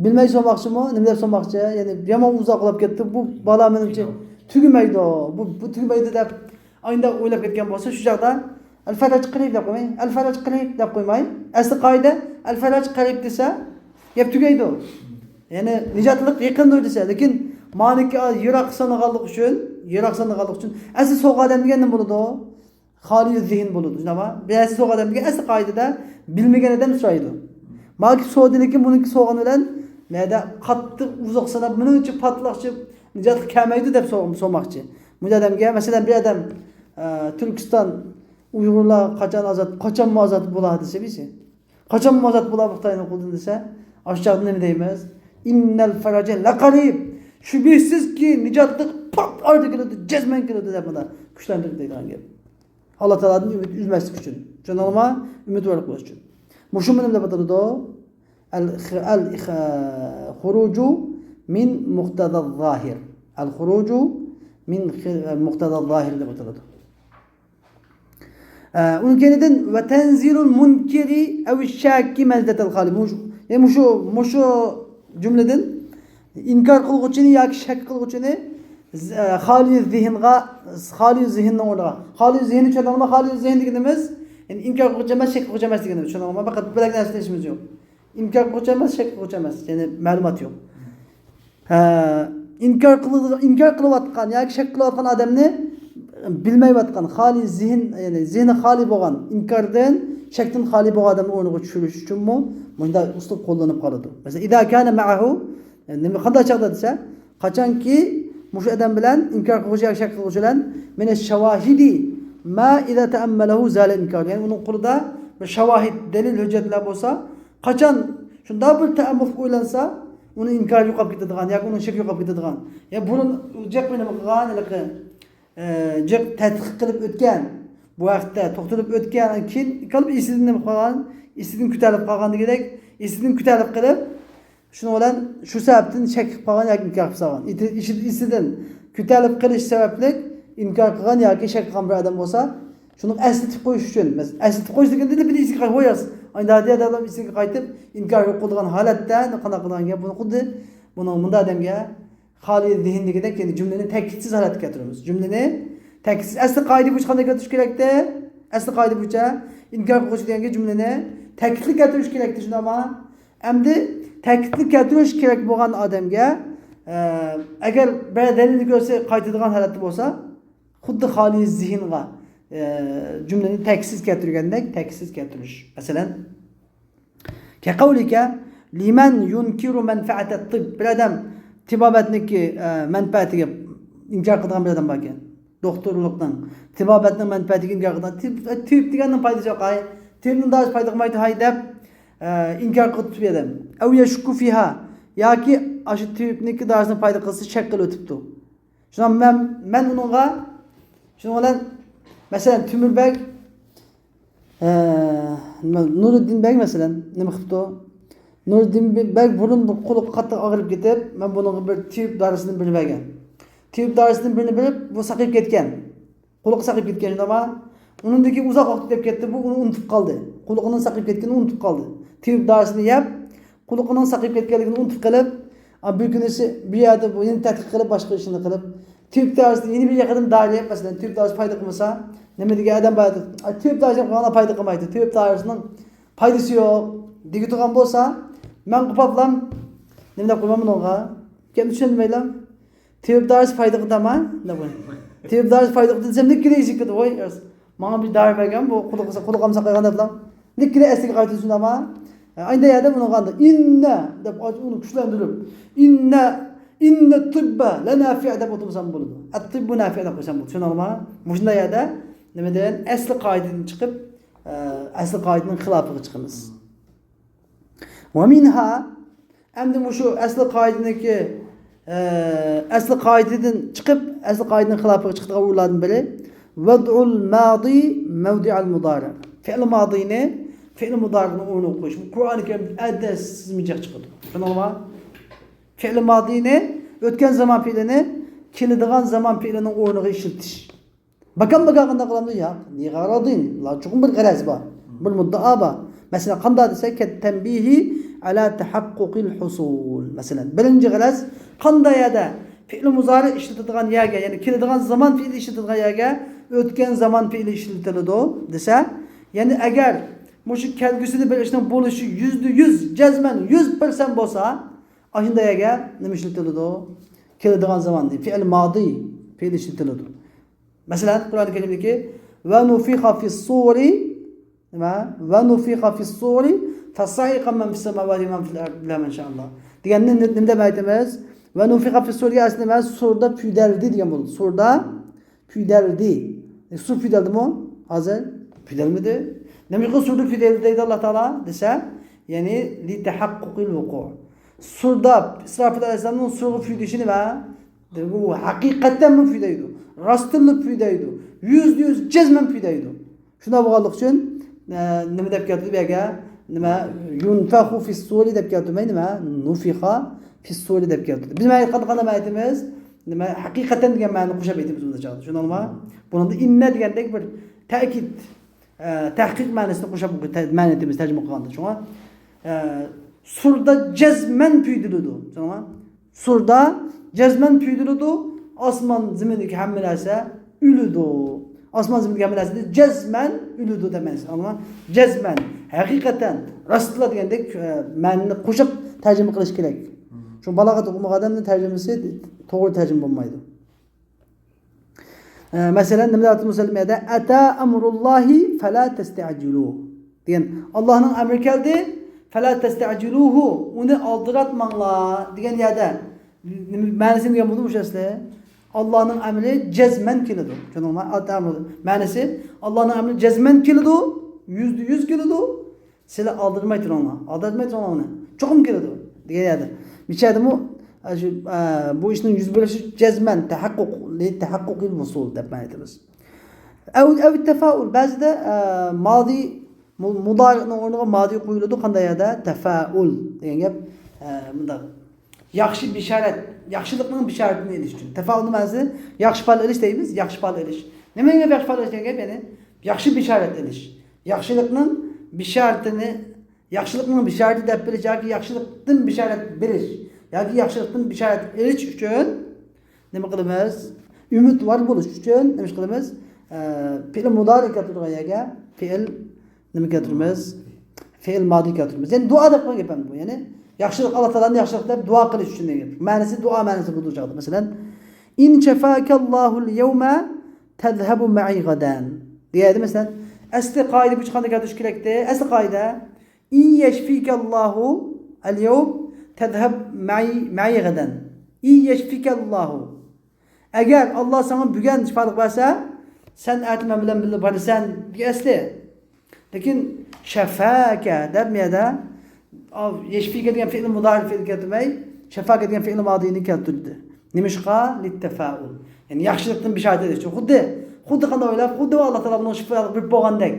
بىلمەي سورىماقچىمۇ؟ نېمە دەپ سورىماقچى؟ يەنى يامان ئۇزاقلاپ كەتتى. بۇ بالا مېنىڭچە تۈگىمەيدۇ. بۇ، بۇ تۈگىمەيدۇ دەپ ئاينداق ئويلاپ كەتكەن بولسا، شۇ چاغدا ئەل فەرەج قەرىب دەپ قويماي، ئەل فەرەج قەرىب دەپ قويماي، ئەسلى قائىدە ئەل فەرەج قەرىب دېسە، گەپ تۈگەيدۇ. يەنى نىجاتلىق يېقىندۇر دېسە، لېكىن مانىكى يىراق سانىغانلىقى ئۈچۈن، يىراق سانىغانلىقى ئۈچۈن ئەسلى سوغان ئادەم دېگەن نېمە بولىدۇ؟ خالىي زېھىن بولىدۇ، شۇنداقمۇ؟ بىرەرسى سوغان ئادەم دېگەن ئەسلى قائىدىدە بىلمىگەن ئادەم سورايدۇ. ماكى سودى، لېكىن بۇنىڭكى سوغىنى بىلەن مەدە قاتتىق ئۇزاق ساناپ، مېنىڭچە پاتلاقچى نىجاتقا كەلمەيدۇ دەپ سو-، سورىماقچى. مۇشۇ ئادەمگە، مەسىلەن، بىر ئادەم، ئە، تۈركىستان ئۇيغۇرلار قاچان ئازاد، قاچانمۇ ئازاد بولا دېسە، بىرسى، قاچانمۇ ئازاد بولا بۇ خىتاينىڭ قولىدىن دېسە، ئاشۇ چاغدا نېمە دەيمىز؟ ئىننەل فەرەجە لەقەرىب. شۈبھىسىزكى، نىجاتلىق پات ئارىدا كېلىدۇ، جەزمەن كېلىدۇ دەپ مانا كۈچلەندۈرۈپ دەيدىغان گەپ. ئاللا تائالادىن ئۈمىد ئۈزمەسلىك ئۈچۈن. شۇنداقمۇ؟ ئۈمىدۋارلىق بولۇش ئۈچۈن. مۇشۇ نېمە دەپ ئاتىلىدۇ؟ ئەل خ-، ئەل خ-، خۇرۇجۇ مىن مۇقتەزا زاھىر. ئەل خۇرۇجۇ مىن خ-، مۇقتەزا زاھىر دەپ ئاتىلىدۇ. ئە، ئۇنىڭ كەينىدىن ۋە تەنزىلۇل مۇنكىرى ئەۋ شاككى مەنزىلەتەل خالى. مۇشۇ، يەنى مۇشۇ، مۇشۇ جۈملىدىن ئىنكار قىلغۇچىنى ياكى شەك قىلغۇچىنى ز-، ئە، خالىي زېھىنغا، خالىي زېھىننىڭ ئورنىغا. خالىي زېھىننى چۈشەندىڭلارمۇ؟ خالىي زېھىن دېگىنىمىز، يەنى ئىنكار قىلغۇچى ئەمەس، شەك قىلغۇچى ئەمەس دېگىنىمىز. چۈشەندىڭلارمۇ؟ پەقەت بىر نەرسە دېيىشىمىز يوق. ئىنكار قىلغۇچى ئەمەس، شەك قىلغۇچى ئەمەس. يەنى مەلۇمات يوق. ھە، ئىنكار قىلىدىغان، ئىنكار قىلىۋاتقان ياكى شەك قىلىۋاتقان ئادەمنى بىلمەيۋاتقان، خالىي زېھىن، يەنى زېھنى خالىي بولغان، ئىنكاردىن، شەكتىن خالىي بولغان ئادەمنى ئورنىغا چۈشۈرۈش ئۈچۈنمۇ مۇنداق ئۇسلۇب قوللىنىپ قالىدۇ. مەسىلەن، ئىزا كانە مەئەھۇ، يەنى نېمە، قانداق چاغدا دېسە، قاچانكى مۇشۇ ئادەم بىلەن، ئىنكار قىلغۇچى ياكى شەك قىلغۇچى بىلەن، مىنەش شاۋاھىدى ما ئىزا تەئەممەلەھۇ زالە ئىنكار. يەنى ئۇنىڭ قولىدا بىر شاۋاھىد، دەلىل، ھۆججەتلەر بولسا، قاچان شۇنداق بىر تەئەممۇل قىلىپ ئويلانسا، ئۇنىڭ ئىنكارى يوقاپ كېتىدىغان ياكى ئۇنىڭ شېكى يوقاپ كېتىدىغان. يا بۇرۇن جىق نېمە قىلغان، ھېلىقى، ئە، جىق تەتقىق قىلىپ ئۆتكەن، بۇ ھەقتە توختىلىپ ئۆتكەن، كېيىن قالىپ ئېسىدىن نېمە قىلغان، ئېسىدىن كۆتەرىلىپ قالغان دېگۈدەك، ئېسىدىن كۆتەرىلىپ قېلىپ، شۇنىڭ بىلەن شۇ سەۋەبتىن شەك قىلىپ قالغان ياكى ئىنكار قىلىپ سالغان. ئېسىدىن كۆتەرىلىپ قېلىش سەۋەبلىك ئىنكار قىلغان ياكى شەك قىلغان بىر ئادەم بولسا، شۇنى ئەسلىتىپ قويۇش ئۈچۈن، مەسىلەن، ئەسلىتىپ قويۇش دېگەندە، بىر ئېسىگە قويۇش. ئاندىن ئادەم ئېسىگە قايتىپ ئىنكار يوق قىلىدىغان ھالەتتە قانداق قىلىدىغان گەپ؟ بۇنى خۇددى بۇنىڭ مۇنداق ئادەمگە خالىي زېھىن دېگۈدەك، يەنى جۈملىنى تەكىتسىز ھالەتكە كەلتۈرىمىز. جۈملىنى تەكىتسىز، ئەسلى قائىدە بويىچە قانداق كەلتۈرۈش كېرەكتى؟ ئەسلى قائىدە بويىچە ئىنكار قىلغۇچى دېگەنگە جۈملىنى تەكىتلىك كەلتۈرۈش كېرەكتى، شۇنداقمۇ؟ ئەمدى تەكىتلىك كەلتۈرۈش كېرەك بولغان ئادەمگە، ئە، ئەگەر بىر دەلىلنى كۆرسە قايتىدىغان ھالەتتە بولسا، خۇددى خالىي زېھىنغا، ئە، جۈملىنى تەكىتسىز كەلتۈرگەندەك تەكىتسىز كەلتۈرۈش. مەسىلەن، كەقەۋلىكە لىمەن يۇنكىرۇ مەنفەئەتەت تىب. بىر ئادەم تېبابەتنىڭكى، ئە، مەنپەئەتىگە ئىنكار قىلىدىغان بىر ئادەم باركەن. دوختۇرلۇقنىڭ، تېبابەتنىڭ مەنپەئەتىگە ئىنكار قىلىدىغان. تېب-، تېبىپ دېگەننىڭ پايدىسى يوق، ھاي. تېبىپنىڭ دارىسى پايدا قىلمايدۇ، ھاي، دەپ، ئە، ئىنكار قىلىپ تۇرۇپ ئادەم. ئەۋ يەشكۇ فىھا. ياكى ئاشۇ تېبىپنىڭكى دارىسىنىڭ پايدا قىلسا شەك قىلىۋېتىپتۇ. شۇڭا مەن، مەن ئۇنىڭغا، شۇنىڭ بىلەن، مەسىلەن، تۆمۈر بەگ، ئە، نېمە، نۇرۇددىن بەگ، مەسىلەن، نېمە قىپتۇ؟ نۇرۇددىن بەگ بۇرۇن بىر قۇلىقى قاتتىق ئاغرىپ كېتىپ، مەن بۇنىڭغا بىر تېبىپ دارىسىدىن بىرنى بەرگەن. تېبىپ دارىسىدىن بىرنى بېرىپ، بۇ ساقىيىپ كەتكەن. قۇلىقى ساقىيىپ كەتكەن، شۇنداقمۇ؟ ئۇنىڭدىن كېيىن ئۇزاق ۋاقىت ئۆتۈپ كەتتى، بۇ ئۇنى ئۇنتۇپ قالدى. قۇلىقىنىڭ ساقىيىپ كەتكىنىنى ئۇنتۇپ قالدى. تېبىپ دارىسىنى يەپ، قۇلىقىنىڭ ساقىيىپ كەتكەنلىكىنى ئۇنتۇپ قېلىپ، ئا، بىر كۈنىسى بىر يەردە بۇ يەنە تەتقىق قىلىپ، باشقا ئىشنى قىلىپ، تۆپە دائىرىسىدىن يەنە بىر يېقىندىن دائىرە، مەسىلەن، تۆپە دائىرىسى پايدا قىلمىسا، نېمە دېگەن ئادەم بار ئىدى؟ «ئاي، تۆپە دائىرىسى قىلغانلار پايدا قىلمايدۇ، تۆپە دائىرىسىنىڭ پايدىسى يوق» دېگۈتۇرغان بولسا، مەن قوپاپلام نېمە دەپ قويىمەن بۇنىڭغا؟ گەپنى چۈشەندۈرمەيلا. «تۆپە دائىرىسى پايدا قىلدىما؟» دەپ قويىمەن. «تۆپە دائىرىسى پايدا قىلدى» دېسەم، لىككىدە ئېشىپ كېتىدۇ. «ۋاي، ماڭا بىر دائىرە بەرگەن، بۇ قۇلىقى قالسا قويغان» دەپلا. لىككىدە ئەسلىگە قايتىدۇ، شۇنداقما؟ ئە، ئەينى يەردە بۇنىڭغا ئىننە دەپ ئۇنى كۈچلەندۈرۈپ، «ئىننە، ئىننە تىببە لەنافىئە» دەپ ئوتۇرمىسام بولىدۇ. «ئەتتىببۇ نافىئە» دەپ قويسام بولىدۇ. چۈشەندىڭلارمۇ؟ مۇشۇنداق يەردە نېمىدىن؟ ئەسلى قائىدىدىن چىقىپ، ئە، ئەسلى قائىدىنىڭ خىلاپىغا چىقىمىز. «ۋەمىنھا»، ئەمدى مۇشۇ ئەسلى قائىدىنىڭكى، ئە، ئەسلى قائىدىدىن چىقىپ، ئەسلى قائىدىنىڭ خىلاپىغا چىقىدىغان ئورۇنلاردىن بىرى، «ۋەزئۇل مادى مەۋدىئەل مۇدارىئ». فېئىل مادىنى فېئىل مۇدارىئنىڭ ئورنىغا قويۇش. بۇ قۇرئانى كەرىمدە ئەدەسسىز مىجەق چىقىدۇ. چۈشەندىڭلارمۇ؟ فېئىل مادىنى، ئۆتكەن زامان فېئىلىنى كېلىدىغان زامان فېئىلىنىڭ ئورنىغا ئىشلىتىش. باكام باكا قانداق قىلامدۇ؟ ياق. لىغەرەزىن. لا، چوقۇم بىر غەرەز بار. بىر مۇددىئا بار. مەسىلەن، قانداق دېسە، كەتتەنبىھى ئەلا تەھەققۇقىل ھۇسۇل. مەسىلەن، بىرىنچى غەرەز، قانداق يەردە فېئىل مۇزارى ئىشلىتىدىغان يەرگە، يەنى كېلىدىغان زامان فېئىلى ئىشلىتىدىغان يەرگە ئۆتكەن زامان فېئىلى ئىشلىتىلىدۇ دېسە، يەنى ئەگەر مۇشۇ كەلگۈسىدە بىر ئىشنىڭ بولۇشى يۈزدە يۈز، جەزمەن يۈز پىرسەنت بولسا، ئاشۇنداق يەرگە نېمە ئىشلىتىلىدۇ؟ كېلىدىغان زامان، فېئىل مادى فېئىل ئىشلىتىلىدۇ. مەسىلەن، قۇرئان كەرىمدىكى «ۋە نۇفىخە فىسسۇرى»، نېمە؟ «ۋە نۇفىخە فىسسۇرى فەسەئىقە مەن فىسسەماۋاتى ۋە مەن فىل ئەرد ئىللا مەن شائاللا» دېگەننى نېمە دەپ ئېيتىمىز؟ «ۋە نۇفىخە فىسسۇرى»گە ئەسلى نېمە؟ سۇردا پۈيدەلدى دېگەن بولىدۇ. سۇردا پۈيدەلدى. سۇر پۈيدەلدىمۇ؟ ھازىر پۈيدەلمىدى. نېمىشقا سۇردا پۈيدەلدى دەيدۇ ئاللا تائالا دېسە، يەنى لىتەھەققۇقىل ۋۇقۇ. سۇردا ئىسرافىل ئەلەيھىسسالامنىڭ سۇرغا پۈيدىشى نېمە؟ بۇ ھەقىقەتەنمۇ پۈيدەيدۇ. راستتىنلا پۈيدەيدۇ. يۈزدە يۈز جەزمەن پۈيدەيدۇ. شۇنداق بولغانلىقى ئۈچۈن، ئە، نېمە دەپ كەلتۈردى بۇ يەرگە؟ نېمە، «يۇنفەخۇ فىسسۇرى» دەپ كەلتۈرمەي، نېمە، «نۇفىخە فىسسۇرى» دەپ كەلتۈردى. بىز مەن ئېيتقاندا قانداق مەن ئېيتىمىز؟ نېمە، ھەقىقەتەن دېگەن مەنىنى قوشاپ ئېيتىمىز بۇندا چاغدا. شۇنداقمۇ؟ بۇنىڭدا «ئىننە» دېگەندەك بىر تەكىت، ئە، تەھقىق مەنىسىنى قوشاپ تە-، مەنە ئېيتىمىز تەرجىمە قىلغاندا. شۇڭا، ئە، سۇردا جەزمەن پۈيدىلىدۇ. شۇڭا سۇردا جەزمەن پۈيدىلىدۇ، ئاسمان زېمىندىكى ھەممە نەرسە ئۆلىدۇ. ئاسمان زېمىندىكى ھەممە نەرسە جەزمەن ئۆلىدۇ دەپ مەنىسى. ئاڭلىما؟ جەزمەن، ھەقىقەتەن، راستلا دېگەندەك، ئە، مەنىنى قوشاپ تەرجىمە قىلىش كېرەك. شۇ بالاغەت ئوقۇمىغان ئادەمنىڭ تەرجىمىسى توغرا تەرجىمە بولمايدۇ. ئە، مەسىلەن، نېمە دەۋاتىمىز مۇسەللىمەدە؟ «ئەتە ئەمرۇللاھى فەلا تەستەجىلۇ» دېگەن، «ئاللانىڭ ئەمرى كەلدى، فەلا تەستەجىلۇھۇ، ئۇنى ئالدىراتماڭلار» دېگەن يەردە نېمە مەنىسىنى دېگەن بولدى مۇشۇ ئەسلى؟ «ئاللانىڭ ئەمرى جەزمەن كېلىدۇ». چۈشەندىڭلارمۇ؟ ئەتە ئەمرۇ مەنىسى، «ئاللانىڭ ئەمرى جەزمەن كېلىدۇ، يۈزدە يۈز كېلىدۇ. سىلەر ئالدىرىماي تۇرۇڭلار، ئالدىراتماي تۇرۇڭلار ئۇنى. چوقۇم كېلىدۇ» دېگەن يەردە. بىچەدىمۇ، ئە، شۇ، ئە، بۇ ئىشنىڭ يۈز بېرىشى جەزمەن تەھەققۇق، لىتەھەققۇقىل ۋۇسۇل دەپ مەنە ئېيتىمىز. ئەۋ، ئەۋ تەفائۇل، بەزىدە، ئە، مادى، مۇ-، مۇدارىئنىڭ ئورنىغا مادى قويۇلىدۇ. قانداق يەردە؟ تەفائۇل دېگەن گەپ، ئە، مۇنداق. ياخشى بېشارەت، ياخشىلىقنىڭ بېشارىتىنى ئېلىش ئۈچۈن. تەفائۇلنىڭ مەنىسى ياخشى پال ئېلىش دەيمىز، ياخشى پال ئېلىش. نېمە دېگەن ياخشى پال ئېلىش دېگەن گەپ؟ يەنى ياخشى بېشارەت ئېلىش. ياخشىلىقنىڭ بېشارىتىنى، ياخشىلىقنىڭ بېشارىتى دەپ بېرىش ياكى ياخشىلىقتىن بېشارەت بېرىش ياكى ياخشىلىقتىن بېشارەت ئېلىش ئۈچۈن نېمە قىلىمىز؟ ئۈمىدۋار بولۇش ئۈچۈن نېمە قىلىمىز؟ ئە، پېئىل مۇدارىئ كەلتۈرىدىغان يەرگە پېئىل نېمە كەلتۈرىمىز؟ پېئىل مادى كەلتۈرىمىز. يەنى دۇئا دەپ قويغان گەپ ئەمدى بۇ. يەنى ياخشىلىق، ئاللا تائالادىن ياخشىلىق دەپ دۇئا قىلىش ئۈچۈن دېگەن گەپ. مەنىسى دۇئا مەنىسى بۇ چاغدا. مەسىلەن، «ئىن شەفاكەللاھۇل يەۋمە تەزھەبۇ مەئى غەدەن» دېگەيدى. مەسىلەن، ئەسلى قائىدە بۇ چىققاندا كەلتۈرۈش كېرەكتى. ئەسلى قائىدە، «ئىن يەشفىكەللاھۇ ئەليەۋم تەزھەب مەئى، مەئى غەدەن. ئىن يەشفىكەللاھۇ. ئەگەر ئاللا ساڭا بۈگۈن شىپالىق بەرسە، سەن ئەتە مەن بىلەن بىللە بارىسەن» دېگەن ئەسلى. لېكىن «شەفاكە» دەپ مۇ يەردە، ئاۋ، «يەشفىكە» دېگەن فېئىل مۇدارىئ فېئىل كەلتۈرمەي، «شەفاكە» دېگەن فېئىل مادىينى كەلتۈردى. نېمىشقا؟ لىتتەفائۇل. يەنى ياخشىلىقتىن بېشارەت ئېلىش ئۈچۈن. خۇددى، خۇددى قانداق ئويلاپ، خۇددى ئاللا تائالا بۇنىڭغا شىپالىق بېرىپ بولغاندەك.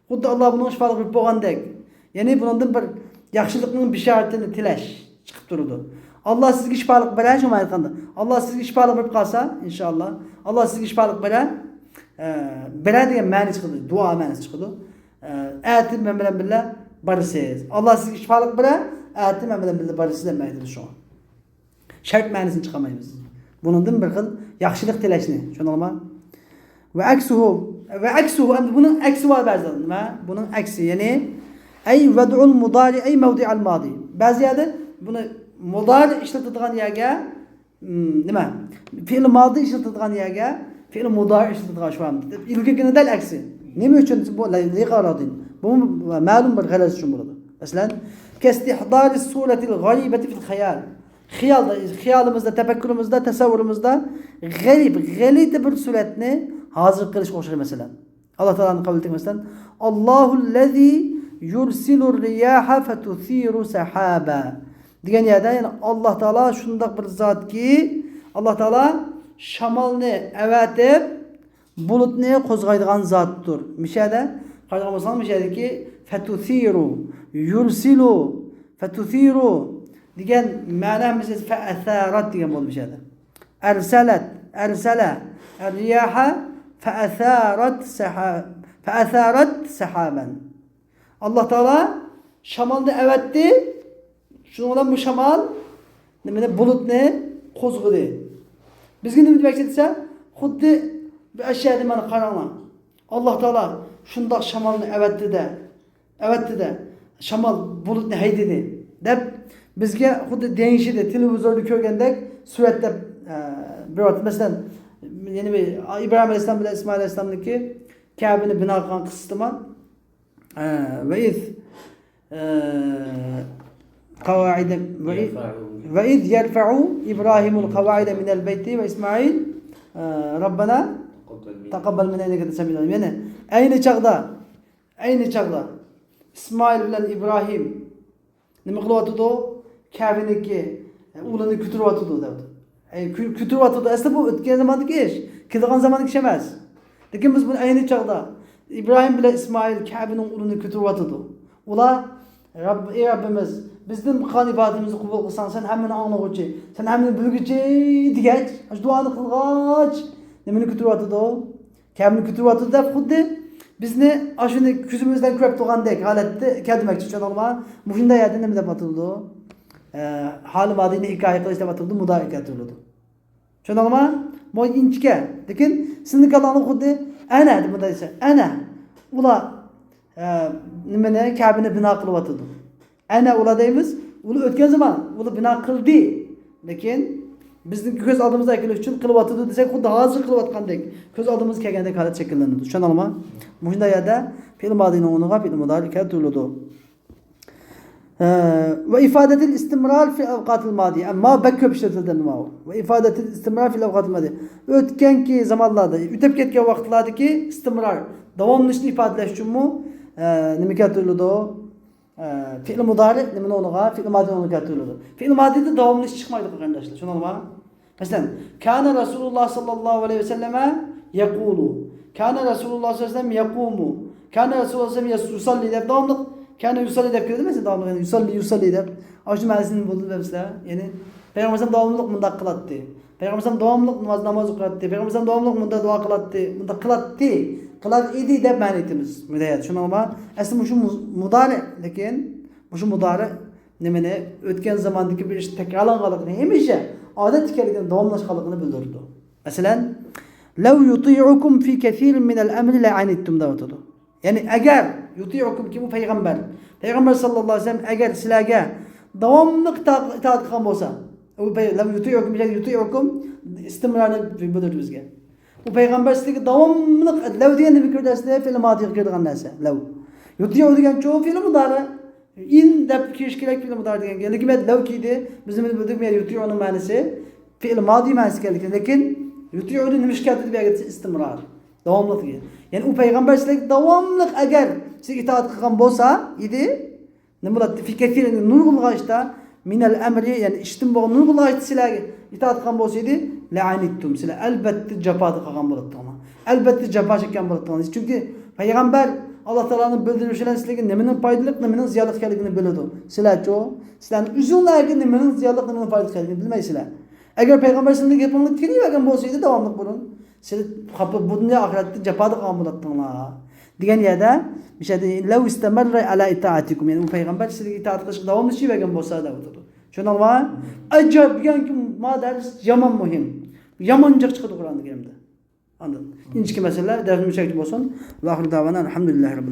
خۇددى ئاللا بۇنىڭغا شىپالىق بېرىپ بولغاندەك. يەنى بۇنىڭدىن بىر ياخشىلىقنىڭ بېشارىتىنى تىلەش چىقىپ تۇرىدۇ. ئاللا سىزگە شىپالىق بېرە، شۇ مانا ئېيتقاندا. ئاللا سىزگە شىپالىق بېرىپ قالسا، ئىنشائاللا. ئاللا سىزگە شىپالىق بېرە، ئە، بېرە دېگەن مەنە چىقىدۇ، دۇئا مەنىسى چىقىدۇ. ئە، ئەتە مەن بىلەن بىللە بارىسىز. ئاللا سىزگە شىپالىق بېرە، ئەتە مەن بىلەن بىللە بارىسىز دەپ مەنە ئېيتىدۇ شۇڭا. شەرت مەنىسىنى چىقارمايمىز. بۇنىڭدىن بىر خىل ياخشىلىق تىلەشنى، چۈشەندىڭلارمۇ؟ ۋە ئەكسۇھۇ، ۋە ئەكسۇھۇ، ئەمدى بۇنىڭ ئەكسى بار بەزىدە، نېمە؟ بۇنىڭ ئەكسى، يەنى، ئەي ۋەدئۇل مۇدارىئ مەۋدىئەل مادى. بەزى يەردە بۇنى مۇدارى ئىشلىتىدىغان يەرگە، م، نېمە؟ فېئىل مادى ئىشلىتىدىغان يەرگە فېئىل مۇدارى ئىشلىتىدىغان شۇ ئەمدى. ئىلگىرىكىنىڭ دەل ئەكسى. نېمە ئۈچۈن؟ بۇ لىغەرەزىن. بۇ مەلۇم بىر غەرەز ئۈچۈن بولىدۇ. مەسىلەن، كەستىھدارى سۇرەتىل غەرىبەتى فىل خىيال. خىيالدا، خىيالىمىزدا، تەپەككۇرىمىزدا، تەسەۋۋۇرىمىزدا غەرىب، غەلىتە بىر سۈرەتنى ھازىر قىلىشقا ئوخشاش، مەسىلەن. ئاللا تائالانى قەۋل ئېيتىڭ، مەسىلەن، «ئاللاھۇللەزى يۇرسىلۇر رىياھە فەتۇسىرۇ سەھابە» دېگەن يەردە، يەنى، ئاللا تائالا شۇنداق بىر زاتكى، ئاللا تائالا شامالنى ئەۋەتىپ، بۇلۇتنى قوزغايدىغان زاتتۇر. مۇشۇ يەردە قارىغان بولساڭ، مۇشۇ يەردىكى فەتۇسىرۇ، يۇرسىلۇ، فەتۇسىرۇ دېگەن مەنە ھەممىسى فەئەسەرەت دېگەن بولدى مۇشۇ يەردە. ئەرسەلەت، ئەرسەلە، ئەررىياھە فەئەسەرەت سەھا-، فەئەسەرەت سەھابەن. ئاللا تائالا شامالنى ئەۋەتتى. شۇنىڭ بىلەن بۇ شامال نېمىنى، بۇلۇتنى قوزغىدى. بىزگە نېمە دېمەكچى دېسە، خۇددى بۇ ئەشيادە مانا قاراڭلار. ئاللا تائالا شۇنداق شامالنى ئەۋەتتى-دە، ئەۋەتتى-دە، شامال بۇلۇتنى ھەيدىدى دەپ، بىزگە خۇددى دېڭىشىدە، تېلېۋىزوردا كۆرگەندەك سۈرەتلەپ، ئە، بېرىۋاتىدۇ. مەسىلەن، يەنە بىر ئىبراھىم ئەلەيھىسسالام بىلەن ئىسمائىل ئەلەيھىسسالامنىڭكى كەبىنى بىنا قىلغان قىسسىسى بار. ئە، ۋەئىز، ئە، قەۋائىدە، ۋەئىز، ۋەئىز يەرفەئۇ ئىبراھىمۇل قەۋائىدە مىنەل بەيتى ۋە ئىسمائىل، ئە، رەببەنا تەقەببەل مىننا ئىننەكە ئەنتەس سەمىئۇل ئەلىم. يەنى، ئەينى چاغدا، ئەينى چاغدا ئىسمائىل بىلەن ئىبراھىم نېمە قىلىۋاتىدۇ؟ كەبىنىڭكى ئۇلىنى كۆتۈرۈۋاتىدۇ دەۋاتىدۇ. ئەي، كۆ-، كۆتۈرۈۋاتىدۇ. ئەسلى بۇ ئۆتكەن زاماندىكى ئىش، كېلىدىغان زاماندىكى ئىش ئەمەس. لېكىن بىز بۇنى ئەينى چاغدا ئىبراھىم بىلەن ئىسمائىل كەبىنىڭ ئۇلىنى كۆتۈرۈۋاتىدۇ. ئۇلار، رەب-، ئەي رەببىمىز، بىزدىن قىلغان ئىبادىتىمىزنى قوبۇل قىلساڭ، سەن ھەممىنى ئاڭلىغۇچى، سەن ھەممىنى بىلگۈچى دېگەچ، ئاشۇ دۇئانى قىلغاچ، نېمىنى كۆتۈرۈۋاتىدۇ؟ كەبىنىنى كۆتۈرۈۋاتىدۇ دەپ، خۇددى بىزنى ئاشۇنى كۆزىمىز بىلەن كۆرۈپ تۇرغاندەك ھالەتتە كەلدىمەكچى، چۈشەندىڭلارمۇ؟ مۇشۇنداق يەردە نېمە دەپ ئاتىلىدۇ؟ ئە، ھالى مادىنى ھېكايە قىلىش دەپ ئاتىلىدۇ، مۇدارىئە كەلتۈرۈلىدۇ. چۈشەندىڭلارمۇ؟ بۇ ئىنچىكە. لېكىن سىزنىڭ كاللاڭلار خۇددى ئەنە دەپ مۇنداق دېسە، ئەنە. ئۇلار، ئە، نېمىنى، كەبىنى بىنا قىلىۋاتىدۇ. ئەنە ئۇلار دەيمىز، ئۇلار ئۆتكەن زامان، ئۇلار بىنا قىلدى. لېكىن بىزنىڭ كۆز ئالدىمىزدا كېلىش ئۈچۈن قىلىۋاتىدۇ دېسەك، خۇددى ھازىر قىلىۋاتقاندەك، كۆز ئالدىمىزغا كەلگەندەك ھالەت شەكىللىنىدۇ. چۈشەندىڭلارمۇ؟ مۇشۇنداق يەردە پېئىل مادىنىڭ ئورنىغا پېئىل مۇدارى كەلتۈرۈلىدۇ. ئە، ۋە ئىفادەتىل ئىستىمرار فى ئەۋقاتىل مادىيە. ئەمما بەك كۆپ ئىشلىتىلدى ماۋۇ. ۋە ئىفادەتىل ئىستىمرار فى ئەۋقاتىل مادىيە. ئۆتكەنكى زامانلاردا، ئۆتۈپ كەتكەن ۋاقىتلاردىكى ئىستىمرار، داۋاملىشىشنى ئىپادىلەش ئۈچۈنمۇ، ئە، نېمە كەلتۈرۈلىدۇ؟ ئە، پېئىل مۇدارى نېمىنىڭ ئورنىغا؟ پېئىل مادىنىڭ ئورنىغا كەلتۈرۈلىدۇ. پېئىل مادىدا داۋاملىشىش چىقمايدۇ، قېرىنداشلار. چۈشەندىڭلارمۇ؟ مەسىلەن، كان رسول الله صلى الله عليه وسلم يقول. كان رسول الله صلى الله عليه وسلم يقوم. كان رسول الله صلى الله عليه وسلم يصلي دەپ داۋاملىق، كان يصلي دەپ كىردى، مەسىلەن، داۋاملىق، يەنى يصلي، يصلي دەپ. ئاشۇ مەنىسىنى بولدى دەپسىلەر. يەنى پەيغەمبەر ئەلەيھىسسالام داۋاملىق مۇنداق قىلاتتى. پەيغەمبەر ئەلەيھىسسالام داۋاملىق ناماز، ناماز ئوقۇياتتى. پەيغەمبەر ئەلەيھىسسالام داۋاملىق مۇنداق دۇئا قىلاتتى. مۇنداق قىلاتتى. قىلار ئىدى دەپ مەنە ئېيتىمىز. مۇدارى. شۇنىڭغا ئەسلى مۇشۇ مۇ-، مۇدارى، لېكىن مۇشۇ مۇدارى نېمىنى؟ ئۆتكەن زاماندىكى بىر ئىش تەكرارلانغانلىقىنى، ھەمىشە ئادەت ئىكەنلىكىنى، داۋاملاشقانلىقىنى بىلدۈرىدۇ. مەسىلەن، لو يطيعكم في كثير من الأمر لعنتم دەۋاتىدۇ. يەنى ئەگەر، يۇتىئۇكۇم كىم؟ ئۇ پەيغەمبەر. پەيغەمبەر ساللاللاھۇ ئەلەيھى ۋەسەللەم ئەگەر سىلەرگە داۋاملىق ئىتا-، ئىتائەت قىلغان بولسا، ئۇ پەي-، لەم يۇتىئۇكۇم، يۇتىئۇكۇم ئىستىمرارنى بىلدۈردى بىزگە. ئۇ پەيغەمبەر سىلەرگە داۋاملىق، لەۋ دېگەن نېمە كىرىدۇ ئەسلىدە؟ فېئىل مادىغا كىرىدىغان نەرسە، لەۋ. يۇتىئۇ دېگەنچۇ فېئىل مۇدارى. ئىن دەپ كىرىش كېرەك فېئىل مۇدارى دېگەنگە. لېكىن مەن لەۋ كىردى، بىز نېمىنى بىلدۇق؟ مەن يۇتىئۇنىڭ مەنىسى فېئىل مادى مەنىسى ئىكەنلىكىنى. لېكىن يۇتىئۇنى نېمە ئىش كەلتۈردى بۇ يەرگە دېسە، ئىستىمرار. داۋاملىق دېگەن. يەنى ئۇ پەيغەمبەر سىلەرگە داۋاملىق ئەگەر سىزگە ئىتائەت قىلغان بولسا ئىدى، نېمە بولاتتى؟ في كثير، نۇرغۇنلىغان ئىشتا، من الأمر، يەنى ئىشتىن بولغان نۇرغۇنلىغان ئىشتا سىلەرگە ئىتائەت قىلغان بولسا ئىدى، لەئەنىتتۇم، سىلەر ئەلبەتتە جاپادا قالغان بولاتتىڭلار. ئەلبەتتە جاپا چەككەن بولاتتىڭلار. چۈنكى پەيغەمبەر ئاللا تائالانىڭ بىلدۈرۈشى بىلەن سىلەرگە نېمىنىڭ پايدىلىق، نېمىنىڭ زىيانلىق ئىكەنلىكىنى بىلىدۇ. سىلەرچۇ؟ سىلەرنىڭ ئۆزۈڭلارغا نېمىنىڭ زىيانلىق، نېمىنىڭ پايدىلىق ئىكەنلىكىنى بىلمەيسىلەر. ئەگەر پەيغەمبەر سىلەرنىڭ گېپىڭلارنى تىلىۋەرگەن بولسا ئىدى داۋاملىق بۇرۇن، سىلەر خاپا، بۇ دۇنيا ئاخىرەتتە جاپادا قالغان بولاتتىڭلار. دېگەن يەردە، مۇشۇ يەردە، لەۋ ئىستەمەررە ئەلا ئىتائەتىكۇم، يەنى ئۇ پەيغەمبەر سىلەرگە ئىتائەت قىلىشقا داۋاملىشىۋەرگەن بولسا دەۋاتىدۇ. چۈشەندىڭلارمۇ؟ ئەجەب، بۈگۈنكى ما دەرس يامان مۇھىم. يامان جىق چىقىدۇ قۇرئان كەرىمدە. ئاندىن ئىنچىكە مەسىلىلەر دەرسىمىز شۇ يەردە بولسۇن. ۋە ئاخىرۇ دەۋانا ئەلھەمدۇلىللاھى رەببىل